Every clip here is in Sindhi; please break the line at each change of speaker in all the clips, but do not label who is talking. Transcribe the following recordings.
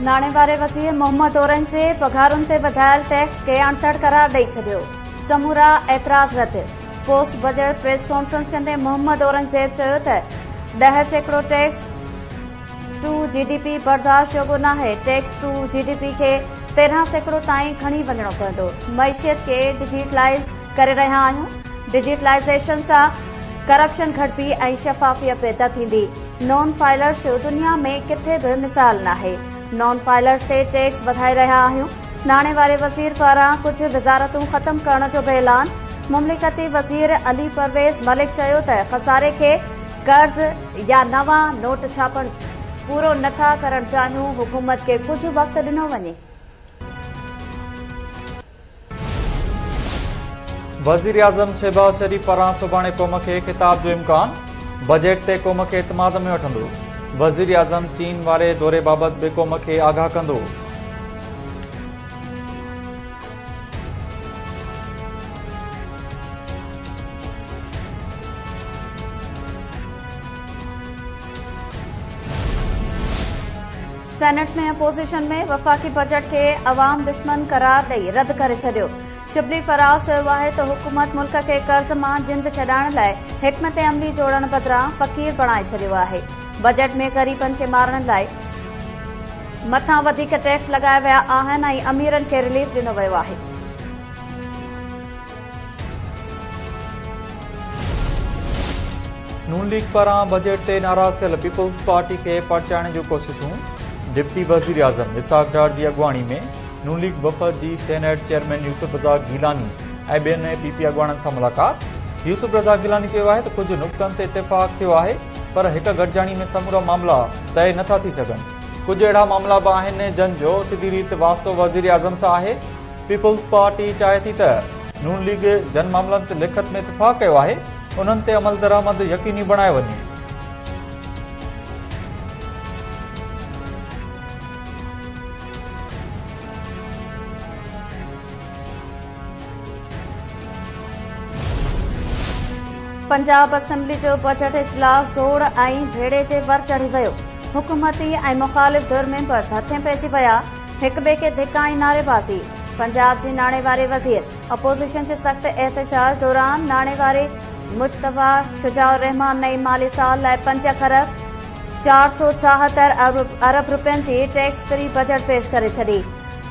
ناڻي واري وزير محمد اورنگزيب پگهارن تي وڌايل ٽيڪس کي اڻٽر قرار ڏئي ڇڏيو، سمورا اعتراض رد. پوسٽ بجيٽ پريس ڪانفرنس ڪندي محمد اورنگزيب چيو ته 10% tax to G D P برداشت جوڳو ناهي، ٽيڪس ٽو جي ڊي پي کي 13% تائين کڻي وڃڻو پوندو، معيشت کي ڊجيٽلائيز ڪري رهيا آهيون، ڊجيٽلائيزيشن سان ڪرپشن گهٽبي ۽ شفافيت پيدا ٿيندي، نان فائلرز جو دنيا ۾ ڪٿي به مثال ناهي، نان فائلرز تي ٽيڪس وڌائي رهيا آهيون، ناڻي واري وزير پاران ڪجهه وزارتون ختم ڪرڻ جو به اعلان، مملڪتي وزير علي پرويز ملڪ چيو ته خساري کي قرض يا نوان نوٽ ڇاپڻ پورو نٿا ڪرڻ چاهيون، حڪومت کي ڪجهه وقت ڏنو وڃي.
وزيراعظم شهباز شريف پاران سڀاڻي قوم کي خطاب جو امڪان، بجيٽ تي قوم کي اعتماد ۾ وٺندو، وزيراعظم چين واري دوري بابت به قوم کي آگاهه ڪندو.
سينيٽ ۾ اپوزيشن ۾ وفاقي بجيٽ کي عوام دشمن قرار ڏئي رد ڪري ڇڏيو. شبلي فراز چيو آهي ته حڪومت ملڪ کي قرض مان جند ڇڏائڻ لاء حڪمت عملي جوڙڻ بدران فقير بڻائي ڇڏيو آهي. بجيٽ ۾ غريبن کي مارڻ لاء مٿان وڌيڪ ٽيڪس لڳايا ويا آهن ۽ اميرن کي رليف ڏنو ويو آهي.
نون ليگ پاران بجيٽ تي ناراض ٿيل پيپلز پارٽي کي پرچائڻ جون ڪوششون، ڊپٽي وزيراعظم اسحاق ڊار جي اڳواڻي ۾ نون ليگ وفد جي سينيٽ چيئرمين يوسف رضا گيلاني ۽ ٻين پي پي اڳواڻن سان ملاقات. يوسف رضا گيلاني چيو آهي ته ڪجهه نقطن تي اتفاق ٿيو آهي پر هڪ گڏجاڻي ۾ سمورا معاملا طئي نٿا ٿي سگهن، ڪجهه اهڙا معاملا به آهن جن جو سڌي ريت واسطو وزيراعظم سان آهي، پيپلز پارٽي چاهي ٿي ته نون ليگ جن معاملن تي لکت ۾ اتفاق ڪيو آهي انهن تي عملدرآمد يقيني بڻايو وڃي.
پنجاب اسيمبلي جو بجيٽ اجلاس گوڙ ۽ جهيڙي جي ور چڙهي ويو، حڪومتي ۽ مخالف ڌر ميمبرز هٿين پئجي ويا، هڪ ٻئي کي ڌڪا ۽ نعريبازي، پنجاب جي ناڻي واري وزير اپوزيشن جي سخت احتجاج دوران ناڻي واري مجتبيٰ شجاع الرحمان نئين مالي سال لاء 5 کرب 476 ارب رپين جي ٽيڪس فري بجيٽ پيش ڪري ڇڏي.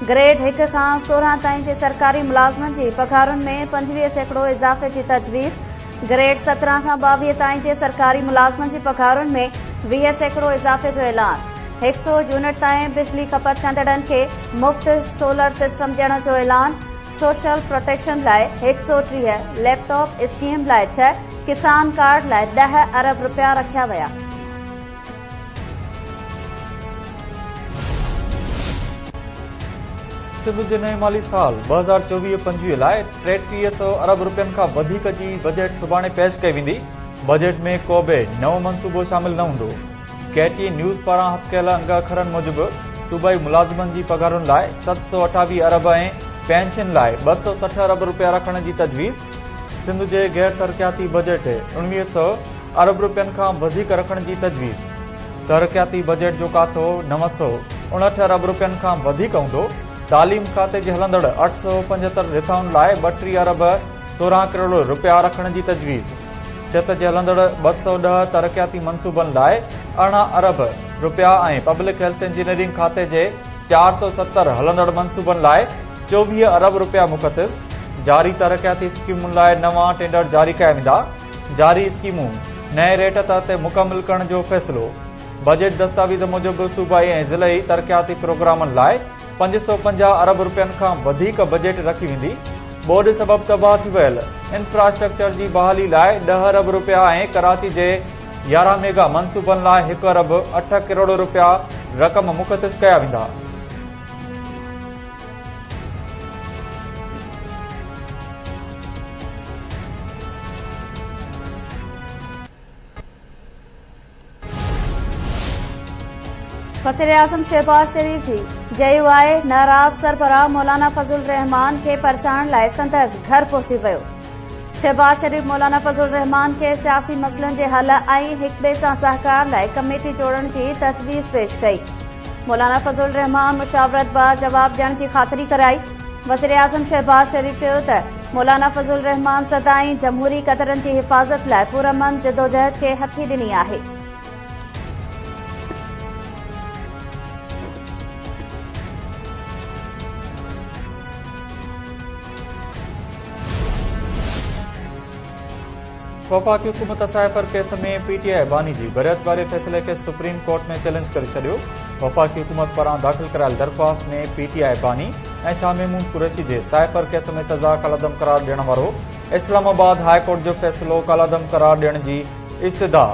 گريڊ 1 کان 16 تائين جي سرڪاري ملازمن جي پگهارن ۾ 25% اضافي جي تجويز، گريڊ 17 کان 22 تائين جي سرڪاري ملازمن جي پگهارن ۾ 20% اضافي جو اعلان، 100 يونٽ تائين بجلي کپت ڪندڙن کي مفت سولر سسٽم ڏيڻ جو اعلان، سوشل پروٽيڪشن لاء 130، ليپ ٽاپ اسڪيم لاء 6، ڪسان ڪارڊ لاء 10 ارب رپيا رکيا ويا.
سنڌ جي نئين مالي سال 2024-25 لاء 3300 ارب رپين کان وڌيڪ جي بجيٽ سڀاڻي پيش ڪئي ويندي، بجيٽ ۾ ڪو به نئون منصوبو شامل نه هوندو. ڪي ٽي اين نيوز پاران هٿ ڪيل انگ اکرن موجب صوبائي ملازمن جي پگهارن لاء 728 ارب ۽ پينشن لاء 260 ارب رپيا رکڻ جي تجويز، سنڌ جي غير ترقياتي بجيٽ 1900 ارب رپين کان وڌيڪ رکڻ جي تجويز، ترقياتي بجيٽ جو ڪاٿو 959 ارب رپين کان وڌيڪ هوندو، تعليم کاتي جي هلندڙ 875 رٿائن لاء 32 ارب 16 ڪروڙ رپيا رکڻ جي تجويز، صحت جي هلندڙ 210 ترقياتي منصوبن لاء 18 ارب رپيا ۽ پبلڪ هيلٿ انجنيئرنگ کاتي جي 470 هلندڙ منصوبن لاء 24 ارب رپيا مختص، جاري ترقياتي اسڪيمن لاء نوان ٽينڊر جاري ڪيا ويندا. جاري اسڪيمون نئين ريٽ تحت مڪمل ڪرڻ جو فيصلو، بجيٽ دستاويز موجب صوبائي ۽ ضلعي ترقياتي پروگرامن لاء 550 ارب رپين کان وڌيڪ بجيٽ رکي ويندي، ٻوڏ سبب تباهه ٿي ويل انفراسٽرڪچر جي بحالي لاء 10 ارب رپيا ۽ ڪراچي جي 11 ميگا منصوبن لاء 1 ارب 8 ڪروڙ رپيا رقم مختص ڪيا ويندا.
وزيراعظم شهباز شريف جي جي يو آء ناراض سربراهه مولانا فضل الرحمان کي پرچائڻ لاء سندس گهر پهچي ويو. شهباز شريف مولانا فضل الرحمان کي سياسي مسئلن جي حل ۽ هڪٻئي سان سهڪار لاء ڪميٽي جوڙڻ جي تجويز پيش ڪئي. مولانا فضل الرحمان مشاورت بعد جواب ڏيڻ جي خاطري ڪرائي. وزيراعظم شهباز شريف چيو ته مولانا فضل الرحمان سدائين جمهوري قدرن جي حفاظت لاء پرامن جدوجهد کي هٿي ڏني آهي.
وفاقي حڪومت سائفر ڪيس ۾ پي ٽي آء باني جي بريت واري فيصلي کي سپريم ڪورٽ ۾ چئلينج ڪري ڇڏيو. وفاقي حڪومت پاران داخل ڪرايل درخواست ۾ پي ٽي آء باني ۽ شاهه محمود قريشي جي سائفر ڪيس ۾ سزا ڪالعدم قرار ڏيڻ وارو اسلام آباد هاء ڪورٽ جو فيصلو ڪالعدم قرار ڏيڻ جي استدعا.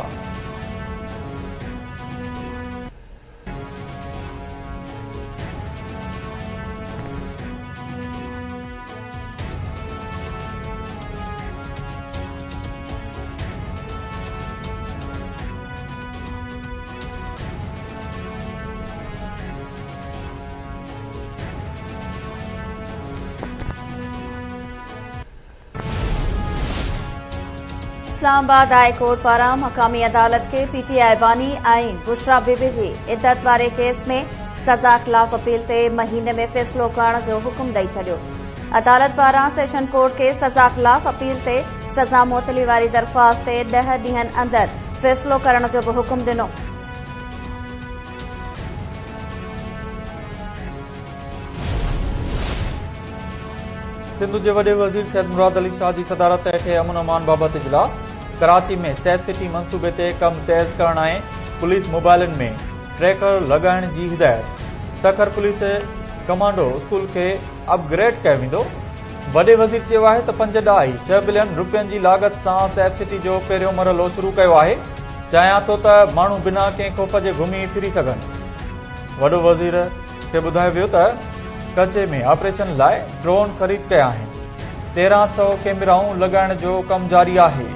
اسلام آباد هاء ڪورٽ پاران مقامي عدالت کي پي ٽي آء باني ۽ بشريٰ بي بي جي عدت واري ڪيس ۾ سزا خلاف اپيل تي مهيني ۾ فيصلو ڪرڻ جو حڪم ڏئي ڇڏيو. عدالت پاران سيشن ڪورٽ کي سزا خلاف اپيل تي سزا معطلي واري درخواست تي 10 ڏينهن اندر فيصلو ڪرڻ جو به حڪم ڏنو.
سنڌ جي وڏي وزير سيد مراد علي شاهه جي صدارت هيٺ امن امان بابت اجلاس، ڪراچي ۾ سيف سٽي منصوبي تي ڪم تيز ڪرڻ ۽ پوليس موبائلن ۾ ٽريڪر لڳائڻ جي هدايت، سکر پوليس ڪمانڊو اسڪول کي اپ گريڊ ڪيو ويندو. وڏي وزير چيو آهي ته 5.6 بلين روپين جي لاڳت سان سيف سٽي جو پهريون مرحلو شروع ڪيو آهي، چاهيان ٿو ته ماڻهو بنا ڪنهن خوف جي گهمي ڦري سگهن. وڏو وزير کي ٻڌايو ويو ته ڪچي ۾ آپريشن لاء ڊرون خريد ڪيا آهن، 1300 ڪيمرائون لڳائڻ جو ڪم جاري آهي.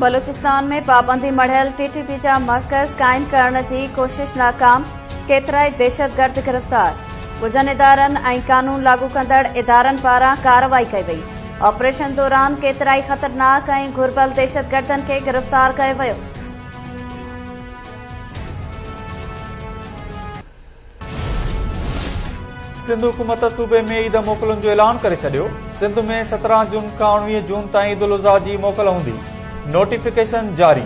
بلوچستان ۾ پابندي مڙهيل ٽي ٽي پي جا مرڪز قائم ڪرڻ جي ڪوشش ناڪام، ڪيترائي دهشتگرد گرفتار، ڳجهن ادارن ۽ قانون لاڳو ڪندڙ ادارن پاران ڪارروائي ڪئي وئي، آپريشن دوران ڪيترائي خطرناڪ ۽ گهربل دهشتگردن کي گرفتار ڪيو ويو.
سنڌ حڪومت صوبي ۾ عيد موڪلن جو اعلان ڪري ڇڏيو، سنڌ ۾ 17 جون کان 19 جون تائين عيد الاضحيٰ جي موڪل هوندي، نوٽيفڪيشن جاري.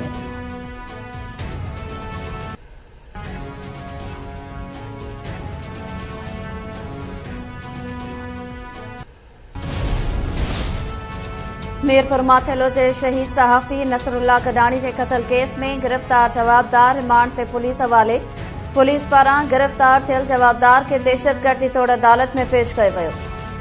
ميرپور ماٿيلو جي شهيد صحافي نصرالله گڏاڻي جي قتل ڪيس ۾ گرفتار جوابدار رمانڊ تي پوليس حوالي، پوليس پاران گرفتار ٿيل جوابدار کي دهشتگردي ٽوڙ عدالت ۾ پيش ڪيو ويو.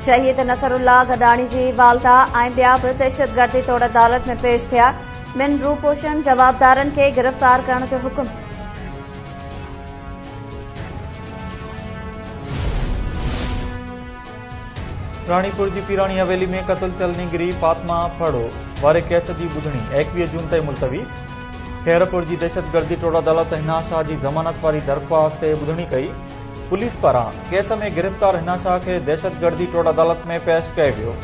شهيد نصرالله گڏاڻي جي والده ۽ ٻيا به دهشتگردي ٽوڙ عدالت ۾ پيش ٿيا، ٻن روپوشن جوابدارن کي گرفتار ڪرڻ جو حڪم.
راڻيپور جي پيراڻي حويلي ۾ قتل ٿيل نينگري فاطمه ڦرڙو واري ڪيس جي ٻڌڻي 21 جون تائين ملتوي، خيرپور جي دهشتگردي ٽوڙ عدالت حنا شاهه جي ضمانت واري درخواست تي ٻڌڻي ڪئي، پوليس پاران ڪيس ۾ گرفتار حنا شاهه کي دهشتگردي ٽوڙ عدالت ۾ پيش ڪيو ويو.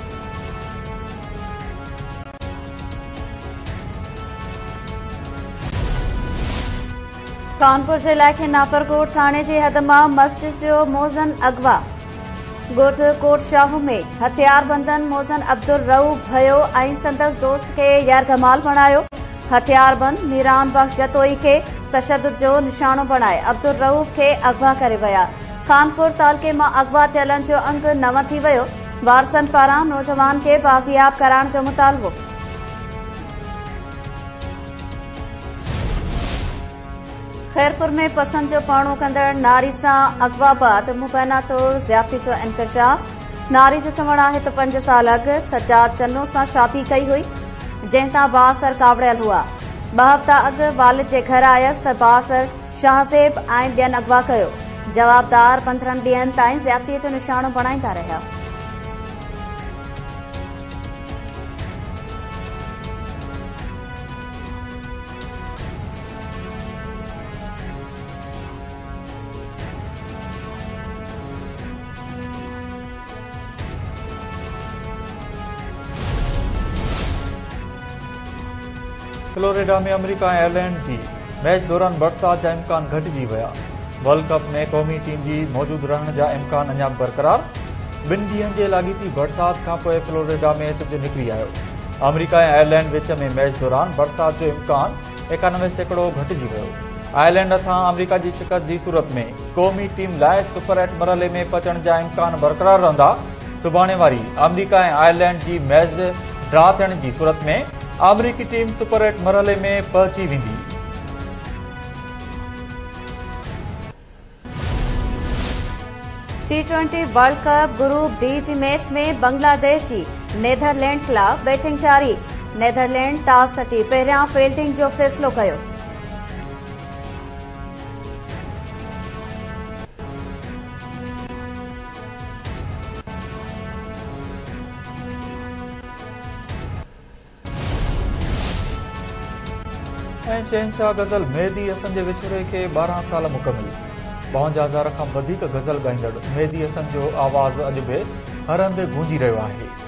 خانپور جي علائقي ناپرڪوٽ ٿاڻي جي حد مان مسجد جو موذن اغوا، ڳوٺ ڪوٽ شاهو ۾ هٿياربندن موذن عبدالرئوف ڀيو ۽ سندس دوست کي يرغمال بڻايو، هٿياربند ميران بخش جتوئي کي تشدد جو نشانو بڻائي عبدالرئوف کي اغوا ڪري ويا، خانپور تعلقي مان اغوا ٿيلن جو انگ 9 ٿي ويو، وارثن پاران نوجوان کي بازياب ڪرائڻ جو مطالبو. خيرپور ۾ پسند جو پرڻو ڪندڙ ناري سان اغوا بعد مبينا طور زيادتي جو انڪشاف، ناري جو چوڻ آهي ته 5 سال اڳ سجاد چنو سان شادي ڪئي هئي، جنهن تان بااثر ڪاوڙيل هئا، 2 هفتا اڳ والد جي گهر آيس ته بااثر شاهزيب ۽ ٻين اغوا ڪيو، جوابدار 15 ڏينهن تائين زيادتي جو نشانو بڻائيندا رهيا.
فلوريڊا ۾ آمريڪا ۽ آئرلينڊ جي ميچ دوران برسات جا امڪان گهٽجي ويا. ورلڊ ڪپ ۾ قومي ٽيم جي موجود رهڻ جا امڪان اڃا به برقرار. ٻن ڏينهن جي لاڳيتي برسات کانپوء فلوريڊا ۾ سج نڪري آيو. آمريڪا ۽ آئرلينڊ وچ ۾ ميچ دوران برسات جو امڪان 91% گهٽجي ويو. آئرلينڊ هٿان آمريڪا جي شڪست جي صورت ۾ قومي ٽيم لاء سپر ايٽ مرحلي ۾ پهچڻ جا امڪان برقرار رهندا. سڀاڻي واري آمريڪا ۽ آئرلينڊ جي ميچ ڊرا ٿيڻ جي صورت ۾ آمريڪي ٽيم سپر ايٽ مرحلي ۾ پهچي ويندي.
T twenty world cup group D جي ميچ ۾ بنگلاديش جي نيڌرلينڊ خلاف بيٽنگ جاري، نيڌرلينڊ ٽاس کٽي پهريان فيلڊنگ جو فيصلو ڪيو.
۽ شهنشاهه غزل مهدي حسن جي وڇوڙي کي 12 سال مڪمل، 52,000 کان وڌيڪ غزل ڳائيندڙ مهدي حسن جو آواز اڄ به هر هنڌ گونجي رهيو آهي.